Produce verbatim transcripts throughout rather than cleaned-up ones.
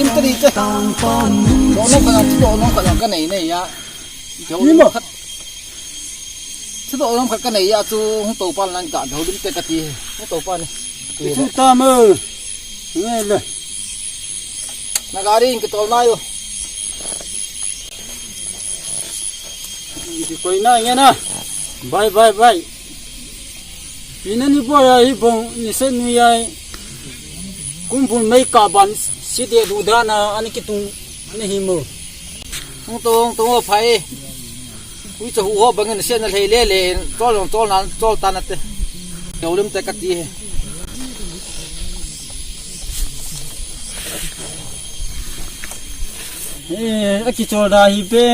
Tadi te. Donom ka, donom ka, ka nei nei ya. Ni mo. Donom ka, ka nei ya chu hung to pa nan ka, donom te ka ti. Hung to pa ni. Chu ta mo. Nge le. Na gari in ki tol na yo. Ki koi na nge na. Bye, bye, bye. Pina ni boya hi bong ni se ni ai. Kumbul mei ka ban si de du dana ani kitung ani hi mo. Hung to, hung to, phai. Ui cha hu ho bangin se na lei le le. Chol, chol na, chol ta na te. Donom te ka ti he. Eh, a kichol da hi pe.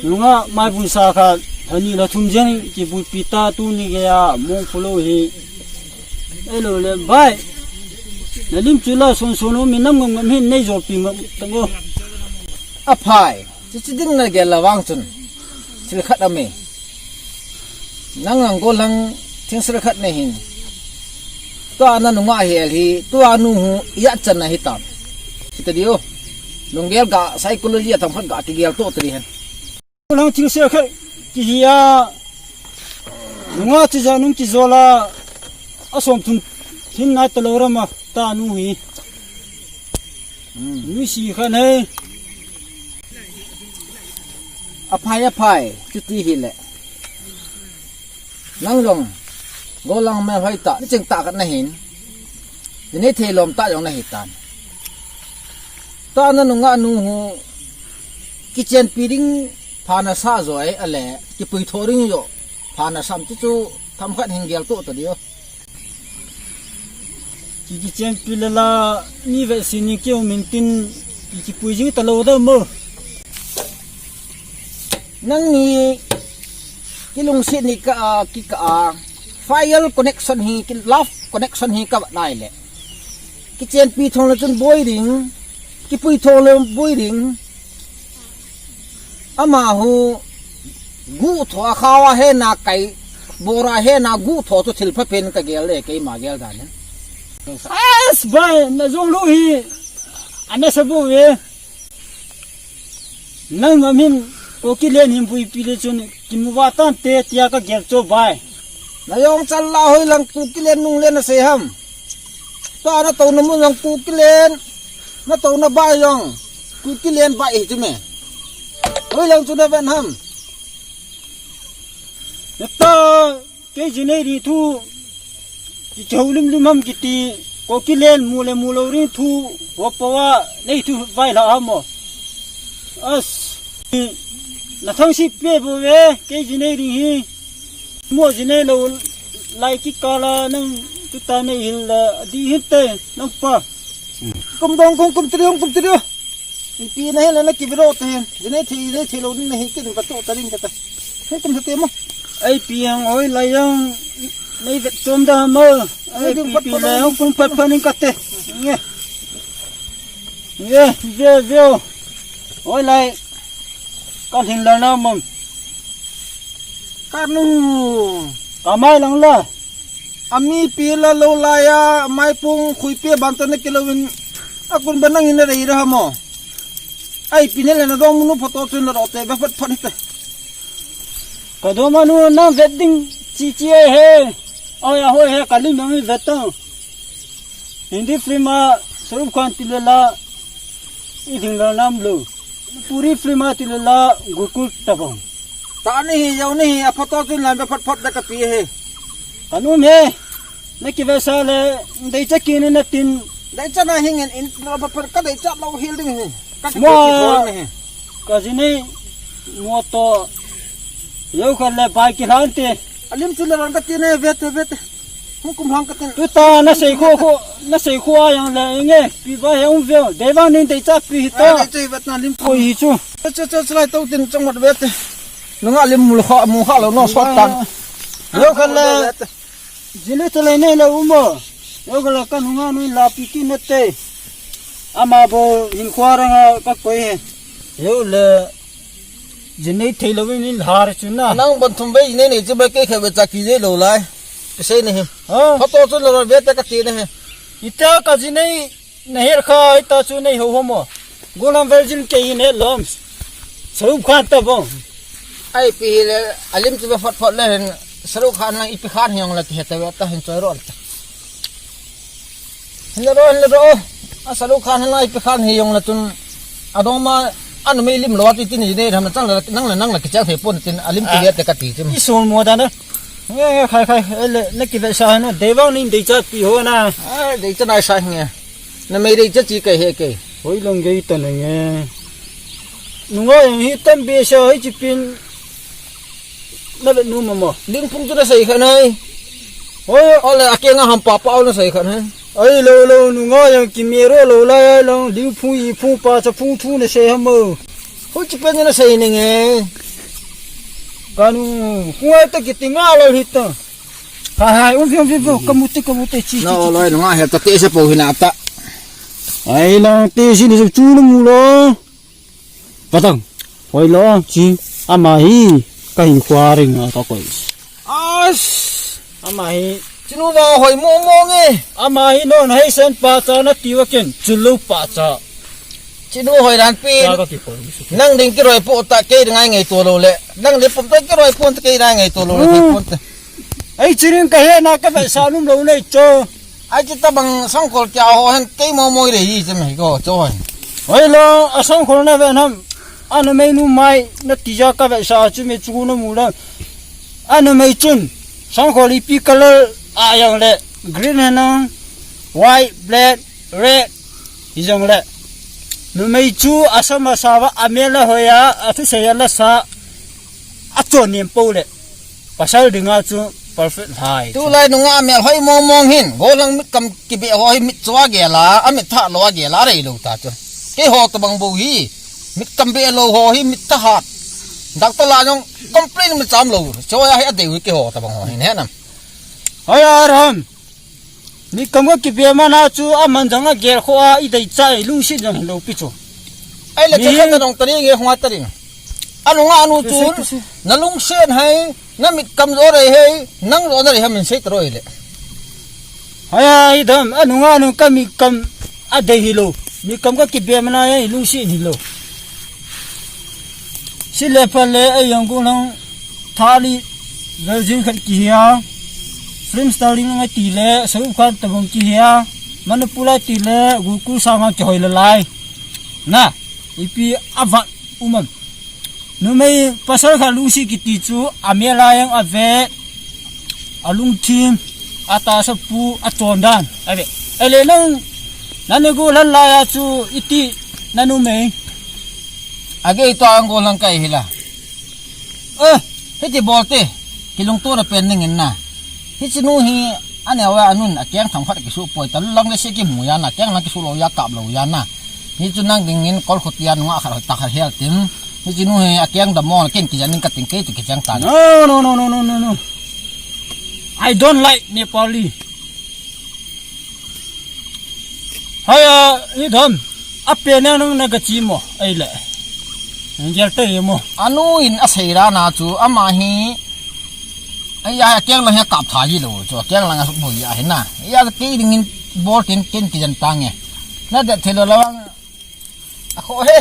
Nunga mai bun sa kha, ani la thum jeng kibui pi ta tu ni ge ya, mong phulo hi. Elo le, bai. Na lim chu la son son o mi nam ngam ngam hin nei jo pi ngam tango. A phai. Chuti ding na gel la vang chun. Thil khat a me. Nang ang golang thing sel khat na hin. Tua na nunga hel hi, tua nu hu ya chan na hi tam. Kita dio. Nung gel ga psychology a tam khat ga ki gel to tri hen. Golang thing sel khat ki hi a. Nunga chi ja nung ki zola. A som thun thin na ta lo rama ta nu hi. Hmm. Nuisi khan hei. A phai, a phai, chuti hi le. Nang jong, golang me hoi ta, ni cheng ta khat na hin. Ni nei thei lom ta jong na hi tan. Ta na nunga nu hu, kichen pi ding pha na sa joi, a le, kipui tho ding jo, pha na sam chu chu, tham khat hin gel to ta dio. Ki, kichen pi le la, ni ve si ni keu min tin, ki, kipui jing ta lo da mo. Nang ni, kilungset ni ka a, ki ka a, fire connection hi, ki love connection hi ka va nai le. Kichen pi thong le chun boi ding, kipui thong le boi ding. Ama hu gu tho a khawa he na kai, bora he na gu tho chu thil pha pen ka gel le, keima gel dan. As bai, na jong lu hi, a na sa bu ve. Nang ma min, ko ki len him bui pi le chun, ki mu va tan te tia ka gel cho bai. Na jong chal la hoi lang ku ki len nung len na se ham. Ta na to na mun lang ku ki len. Na to na bai jong. Ku ki len bai hi chu me. Hoi lang chu na ven ham. Na ta Kei ji nei ri thu, ki chau lim lim ham kiti, ko ki len mu le mu lo ring thu, ho po wa, nei thu vai la ham mo. As, na thang si pe bo ve, kei ji nei ri hi, mo ji nei lo, lai ki ka la nang, tu ta nei hil la, di hil te, nang pa. Kum dong kum, kum tri dong, kum tri dong. Ipi na hi la na ki biro te. Ji nei thi, nei thi lo ni na hi kin ka to ta rin ka ta. Kum kum te mo. Ai pi ang oi lai ang. Nei vet chom da mo. Ai pi pi lai ang kum pat pat nin ka te. Nge. Nge, ve ve. Oi lai. Ka hin la na mom. Ka nu. Ka mai lang la. Ami pi la lo la ya, mai pung khui pi ban ta na kilo win. A kun ba nang in na rei ra mo. Ai pi ne le na dong munu photo chun na ro te ba phat phat te. Ka do manu na vet ding chi chi ai he. Oi a hoi he ka lim mi vet to. Hindi film a Shahrukh Khan ti le la. I ding la nam lo. Puri film a ti le la Gokul ta bang. Ta ni hi, yau ni hi, a photo chun lan ba phat phat da ka pi he. Ka nu me, na ki ve sa le, dei cha ki ni na tin. Dei cha na hi ngen in, na ba phat ka dei cha lo hil ding hi. Ka ki mo ki bol ni hi. Ka ji nei, mo to. Yau ka le bai ki lan te. A lim chu le ran ka ti ne, ve te, ve te. Hung kum hlang ka tin. Tu ta na sei kho kho, na sei kho a yang le nge, pi ba he um ve. Dei vang nin dei cha pi hi ta. Ai, dei cha hi vet na lim. Ko hi chu. Cha, cha, cha, cha, lai to tin chang mat ve te. Nunga lim mu kha, mu kha lo no sot tan. Lo khan le. Ji le cha le nei le um mo. Lo khan le ka nunga nu la pi ki na te. Ama bo hin khwa rang a ka koi he. Lo le. Ji nei thei lo in in har chu na. Nang ban thum ve ji nei nei chu ba ke kha ve cha ki je lo lai. Ka sei ne he. Ha? Photo chu lo ve ta ka ti ne he. Ita ka ji nei Na her kha, ita chu nei ho ho mo. Golang virgin kei hin he lom. Sarup khan ta bong. Ai pi hi le, alim chu be phot phot le hin, sarup khan lang ipi khan hi jong le ti he ta ve ta hin choi ro ta. Hin le ro, hin le ro. A sarup khan lang ipi khan hi jong le tun. Adong ma, anu mei lim lo ti ti ni de, ram na chang le, nang le, nang le kichang thei pon tin, alim ti le te ka ti chim. I sol mo da na. Nge, nge, khai, khai, ele, na ki ve sa na, de vang ning de cha pi ho na. Ai, de cha nai sa nge. Na mei rei cha chi kai he kai. Hoi long gei ta na nge. Nunga jong hi tam be sa hoi chi pin. Na ve nu mama. Lingphung chu na sei kha nai. Hoi. Ole a ke nga ham pa pa na sei kha nai. Ai lo lo nunga jong ki me ro lo la ya long lingphung iphung pa cha phung thu na sei ha mo. Hoi chi pen na sei ni nge. Kanu, hoi ta ki ti nga lo hi ta. Hai, hai, um, um, um, um, kamu te, kamu te, chi, chi, No, chi, loi, chi. Nunga he ta te se po hina ta. Ai, lang te si ni chu lu mu lo. Patang. Hoi lo, chi. Ama hi, ka hin khwa ring a ka koi. As. Ama hi. Chinu va hoi mo mo nge. Ama hi non hai sen pa cha na ti wa ken, chu lu pa cha. Chinu hoi ran pin. Cha ka ki khoi su. Nang ding ki roi po ta kei ngai ngai to lo le. Nang le pom ta ki roi po ta kei ngai ngai to lo le, Hmm. Pon ta. Ai, chiring ka he na ka ve sa lum lo nei cho. Ai, chi ta bang sangkhol kia ho hen kei mo mo re hi che me ko cho hen. Hoi lo, a sangkhol na ve nam. Ana mei nu mai na ti ja ka ve sa chu me chu na mu la. Ana mei chun. Sangkhol ipi color a jong le. Green he nang. White, black, red. Hi jong le. Numei chu a sa ma sa va a me la hoi a, a thu sei a la sa. A chon nem po le. Pasal dinga chu perfect hai. Tu lai nunga mel hoi mong mong hin, golang mit kam kibe ho hi mit chua gel a, a mit tha lo a gel a rei lo ta chu. Kei ho tabang bou hi, mit kam be lo ho hi mit tha hat. Doctor la jong complain mit cham lo, chua hi a dei hi kei ho tabang ho hin he nam. Hoi a ram. Mit kam ka kibe mana chu a man jang a gel kho a i dei cha i lungsit jang lo pi chu. Ai le Ni- cha cha nong tari nge hua tari. Anu nga anu Tu chu se, tu se. Na lungset hai, na mit kam jo rei hai, nang jo na rei ha min sei taro ile. Haya i dam, anu nga anu ka mit kam a dei hi lo. Mit kam ka kibe mana ya i lungsit hi lo. Si le pa le a yang gu nang Thali, Virgin khat ki hia, Film Starring ngai ti le, Sarup Khan tabang ki hia, Manipur lai ti le, Gurkul sang ngai ki hoi la lai. Na, ipi avat umam. Numei pasal kha Lucy kiti chu, a me lai ang a ve, a lungthim, a ta sa pu, a chon dan, a ve. Ele nang, na ne gu lan lai a chu, iti, na numei. A ge to ang go lang kai hila. Eh, hiti bol te. Kilungto na pen ning in na. Hichi nu hi, ane wa anun, a keng thang khat kisu poi ta, lang le se ki mu ya na, keng lang kisu lo ya, kap lo ya na. Hichu nang ding in, kol khut ya, nunga khat hoi ta khat hel tin. Hichi nu hi, a keng da mo, ken ki jan ning ka ting ke, tu ki jang ta. No, no, no, no, no, no, no. I don't like Nepali. Haya, i dam. A pe na nang na ka chi mo, ai le. Ang gel ta ye mo. Anu in a sei ra na chu, ama hi. Ai ya, keng lang he kap tha ji lo chu, keng lang a su bo ya he na. Ya ke ding in bol tin ken ki jan ta nge. Na de thelo la wang. A kho he.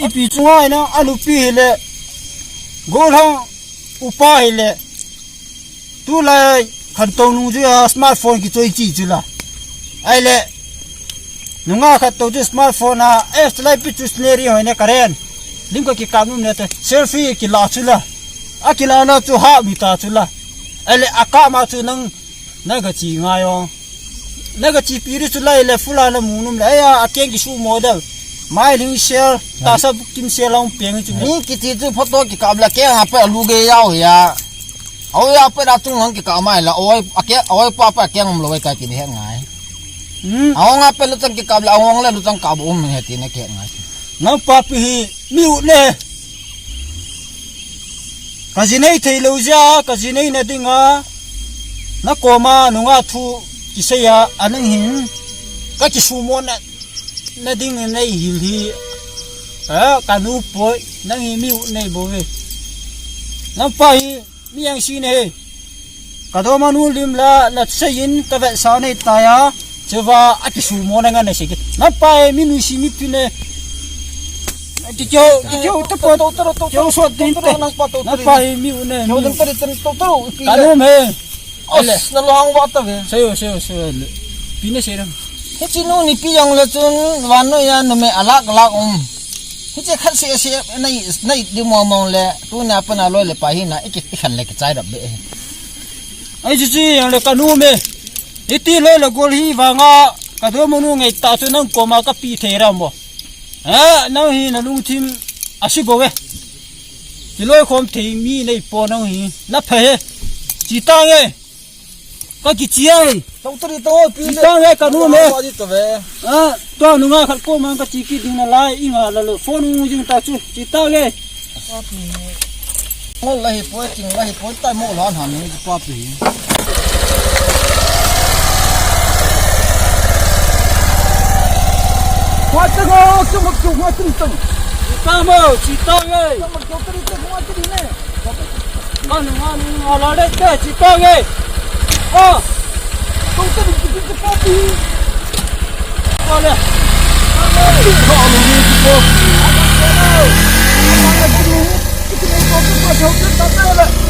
Ipi chunga ina anupi hile. Golhang upa hile. Tulai khantou nung chu a smartphone kichoi chi chu la. Ai le. Nunga khantou chu smartphone a. Eh, tulai pi chu scenery hoi ne karen. Lim ka kikap num ne te. Selfie kila chu la. A kila na chu ha mi ta chu la. Ai le a ka ma chu nang Na ka chi ngai o. Na ka chi pi ri chu lai le fula na mu num le. Aya, a keng ki su model. Mai ling sel, ta sa kim sel long peng chu. Ni ki ti chu photo ki kap la keng a pe lu ge yao ya. Au ya pe da tung hang ki ka mai la. Oi, a ke, oi pa pa keng um lo ka ki ni he ngai. Hmm. Au nga pe lu tang ki kap la, au nga le lu tang kap um he ti na ke ngai. Nang pa pi hi mi u ne. Ka ji nei thei lo jia, ka ji nei na dinga, na koma nunga thu kisei a, a nang hin, ka kisumo na, na ding nei hil hi, a, ka nu poi, nang hi mi u nei bo ve. Nang pa hi, mi yang si nei. Ka doma nu lim la, na sei in, ka vet sa nei ta ya, Cheva, akisu mo na nga na seke. Na pa e mi nu si mi pine. Ti kyo, ti kyo, ta pa, to, to, to, kyo so din te. Na pa e mi u ne. Kyo din ta, to, to, to. Ka nu me. Os, na lo hang wa ta ve. Sayo, sayo, sayo. Pine se ram. Hichi nu ni pi jong le chun, vannoi a numei alak lak um. Hichi khat se se, nai, nai di mo mo le, tuni a pa na loi le pa hi na, iki, ikhan le kichai rap be. Ai, chi chi, jong le ka nu me. Iti loi le gol hi vanga, ka do mo nu ngai ta chu nang koma ka pi thei ram mo. Ha, nang hi na lungthim, asi bo ve. Chi loi khom thei mi nei po nang hi, na phe he. Chi ta nge. Ka kichi ai. Tau tari to, pi le. Chi ta nge ka nu me. Wa di to ve. Ha, to nu nga khat ko mang ka chi ki ding na lai, i nga la lo. Phone u jing ta chu. Chi ta nge. Ngol la hi poi, ching la hi poi, tai mo la han ni pa pi. Wa ta go, chu mo chu mo chu to. Chi ta mo, chi ta nge. Chu mo chu to, chu mo chu ne. Ka nu nga nu nga la le te, chi ta nge. Ah. Chu chu chu chu pa pi. Ka le. Ka lu ni chu pa pi. Ka lu ni chu pa pi.